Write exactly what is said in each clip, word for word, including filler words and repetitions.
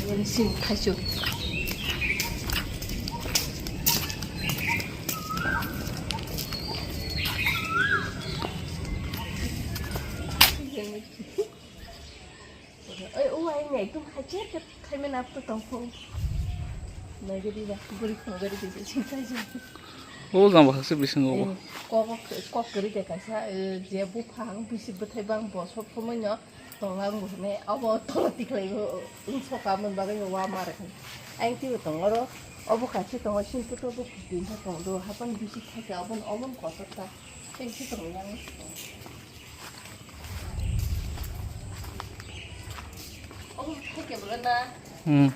Sing thaichuk. Oi, o ai nai tum hai che ke khai men ap to tong pho. Nai gadi ba, buri khong gadi de sing thaichuk. O jang ba se bising o. Kok kok gari de kaisa, je buphang bisi bwthai bang bo sob somoi no. Tonglang bo hwnwi abo tolo tikhlaibo wngsoka, aboni bagwi no wa ma rwkha. Ayang twibo tong oro, obo kaisa tongo, sini photo bo din khe tong do, hapan bisi thaka, oboni, oboni kotor ta. Tei se tong yang. Obo thaka bwle na. Hmm.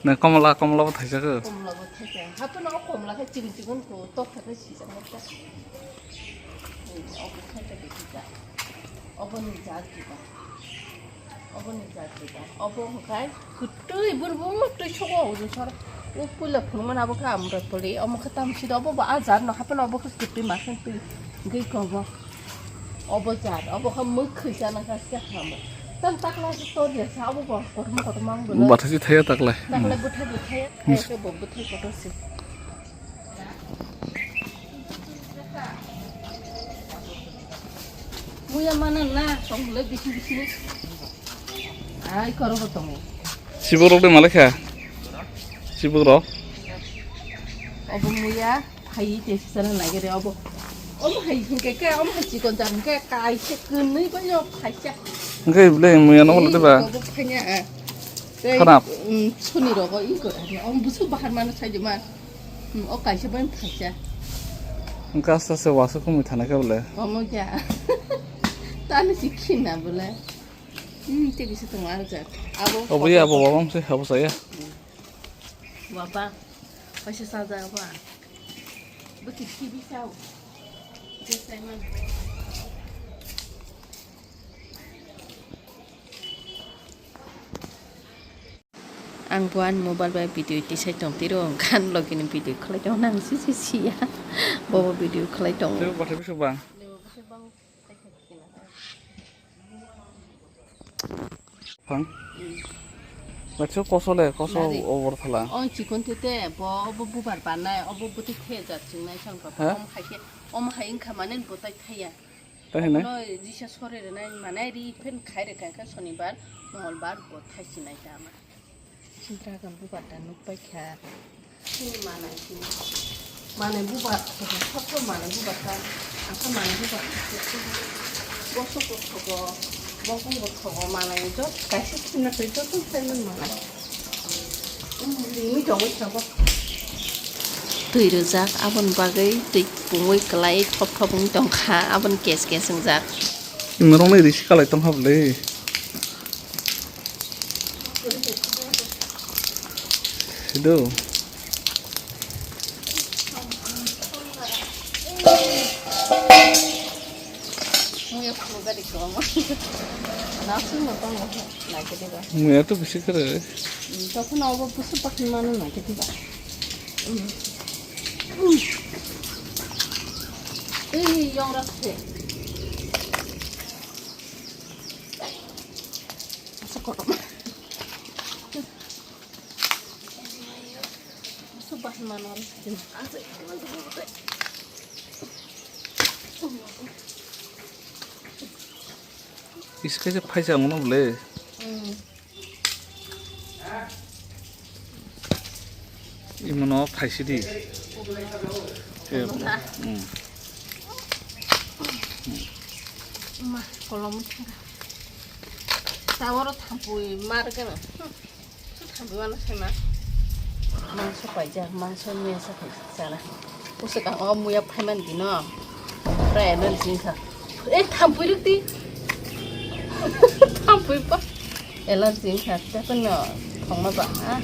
Na komla, komla bo thaisa khe. Komla bo thaka. Hapan o komla khe chibin chibin ko tok khe sijak ta. Hmm, obo thaka de sijak. Oboni jat juda. Oboni jat juda. Obo hwnkhe kwtwi burbu twi sogo hujung sor. O puila phunukmani abo khe amra toli. Omo khe tamsi do obo bo a jat no haphano obo khe kwtwi ma khe twi. Hwnkhe iko obo. Obo jat. Obo khe mwkhwi chana kha se kha omo. Tam takla se tor ya sa obo bo kothoma kothoma ang bwlai. Bathasi thaya taklai. Taklai bwthai bwthai. Thaya khe bo bwthai kotor se. Muya mana na, tong le bisi bisi. Ai, koro ko tongo. Sibuk rok de malai kha. Sibuk rok. Obo muya, phai te sana nai gere obo. Omo hai hingke ke, omo hai chikon jang ke, kai se kunui ba yo phai se. Hingke bole muya no bole ba. Obo phanya a. Tei, Khanap. Um, soni rogo i ko, omo busu bahar mana sai de ma. Hmm, o kaisa bai phaisa. Hingke aste aste wasuk khumui thana khe bole. Omo kya? Tani si khina bole. Hmm, te bisa tong ar jat. Abo Obo ya, abo wabam se, abo saya. Waba. Paisa saja wa. Bukit kibi sao. Just like my Ang bo ani mobile bai video tisai tong tiro, gan logi ni video khlai tong nang si si siya. Bobo video khlai tong. Tei bathai bwswk bang? Phang. Bathai koso le, koso Nari. Over thala. Oi chikon tete, bo obo bubar banai, obo bwtwi khe jat chingnai sangkha. Ha? Om hai khe, om hai wngkha mane bwtai thaya. Tei hwnwi? Omono risa sori rwnai, mane ri phen khai rwkha khe sonibar, mongolbar bo thaisinai tama. Sintra kan bubar da nuk pai kha. Chini manai chini. Manai bubar, sokso manai bubar ta. Asa manai bubar. Boso ko thogo, bokong bo thogo, manai jot kaisa sinna tei jot sai man manai. Twi rwjak, aboni bagwi twi pungwi kwlai thop thop wng tongkha, aboni kes kes wngjak. Norokni risi kalai tongkha bwle. Sido. Muya phunukgari kwbangma. Nasingno tongo, naikhe diba? Muya to bisi kwrwi. Tokhono obo busu pakni mano naikhe diba? Ei, yong rak se. Asa kotor. Asa bahman aro. Iskaisa phaisa ngono bole. Imono phaisidi. Ke, mm. Ma, kolom thang. Tawaro thampui mar keno. Thampui wano sema. Mangso paija, mangso mesa paija. Sana. Usa kang o muya phaiman dino. Pura allergy wngkha. Eh, thampui rwk di. Thampui pa. Allergy wngkha. Tei phano thongma ba, ah.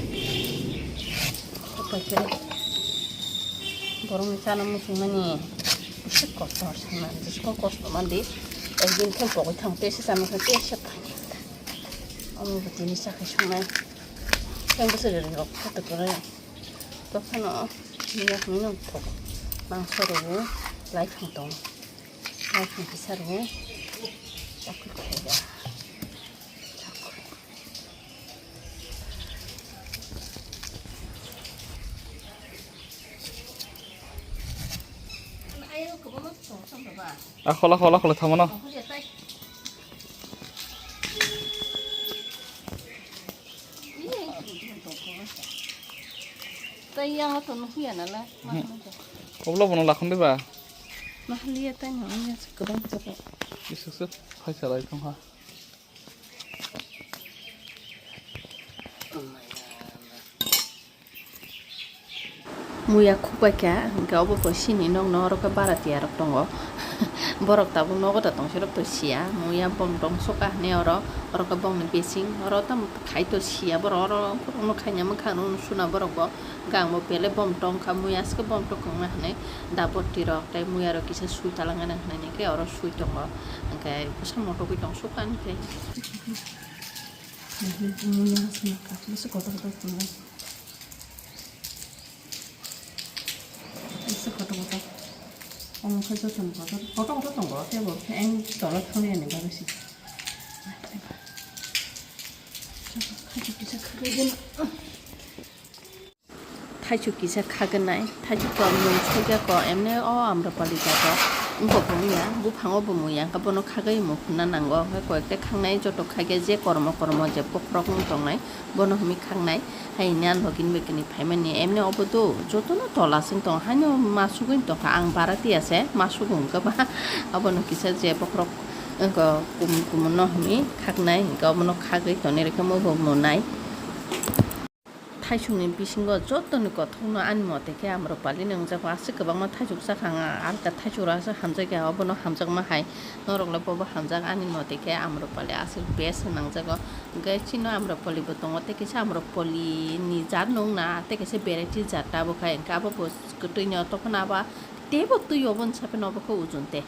Tei khe borokni chana muchungmani. Bisi kosto hor sana. Bisi kosto mandi. Ekdin khe pogwi thang. Tei se chana khe tei se phai. Omo bo tini chakhe songnai. Tei bwswk rok photo kwrwi. Tophano miya hwnwi no thok mangso rwgo, laithang tongo. Laithang kisa rwgo. Chakhu khaida. Chakhu. Akhola khola khola thamano. Tei yang to nuhuya nala. Oblo bono lakhon de ba. Mahliya tei no ya kwbang to. Isuk suk phaisa lai thong ha. Muya khukbai kha, hwnkhe obo bo sini nokno oro khe bara tiya rok tongo. Borok tabuk nogo da tongsi rok to siya, muya bom tong soka hwnwi oro, oro khe bongni bising, oro tamo khai to siya borok, oro borokno khaina mwkhang rok suna borok bo, gang bo belai bom tong kha, muya aswk bom tong kwkma hwnwi da bwtwi rok tei muya rok kisa sui talangani hwnwi khe oro sui tongo, hwnkhe bwsa motogwi tong soka hwnkhe. Muya aswk kha, bwsa kotor kotor tongo. Bwsa kotor kotor. Omo khe jotono kotor. Kotor kotor tongo, teibo khe ang tola thangwi ani bagwi se. Thaichuk kisa khagwnai, thaichuk to mung sokya ko, emne o Amrapali jaga wngkok wngya, buphango bo muya, hwnkhe bono khagwi mung phunna nango, hwnkhe koyekta khangnai joto khagya je kormo kormo je bokhorok wng tongnai, bono hwnwi khangnai. Hai hwnwi ang login bai kwnwi phaimani, emni obo do jotono tola se wng tongo, haino ma sugwi wng tongkha, ang bara tiya se ma sugo wngkha ba, obono kisa je bokhorok wngkha kumun kumun no hwnwi khaknai, hwnkhe obono khagwi tonwi rwkhe obo bo nai. Thaisukni bisingo jotoni kothokno ani mote khe Amrapali ni wngjago, aswk kwbangma thaisuk chakha ang, alka thaisuk rok aswk hamjakya, obono hamjakma hai. Norokle bobo hamjak ani mote khe Amrapali aswk best swnangjago. Hwnkhe chini Amrapali bo tongo, tei kisa Amrapali ni jat nung na, tei kisa variety jat tabuk hai, hwnkhe abo bo kwtwi no tokphano abo teibo twi obo hinsa phano obo khe ujun te.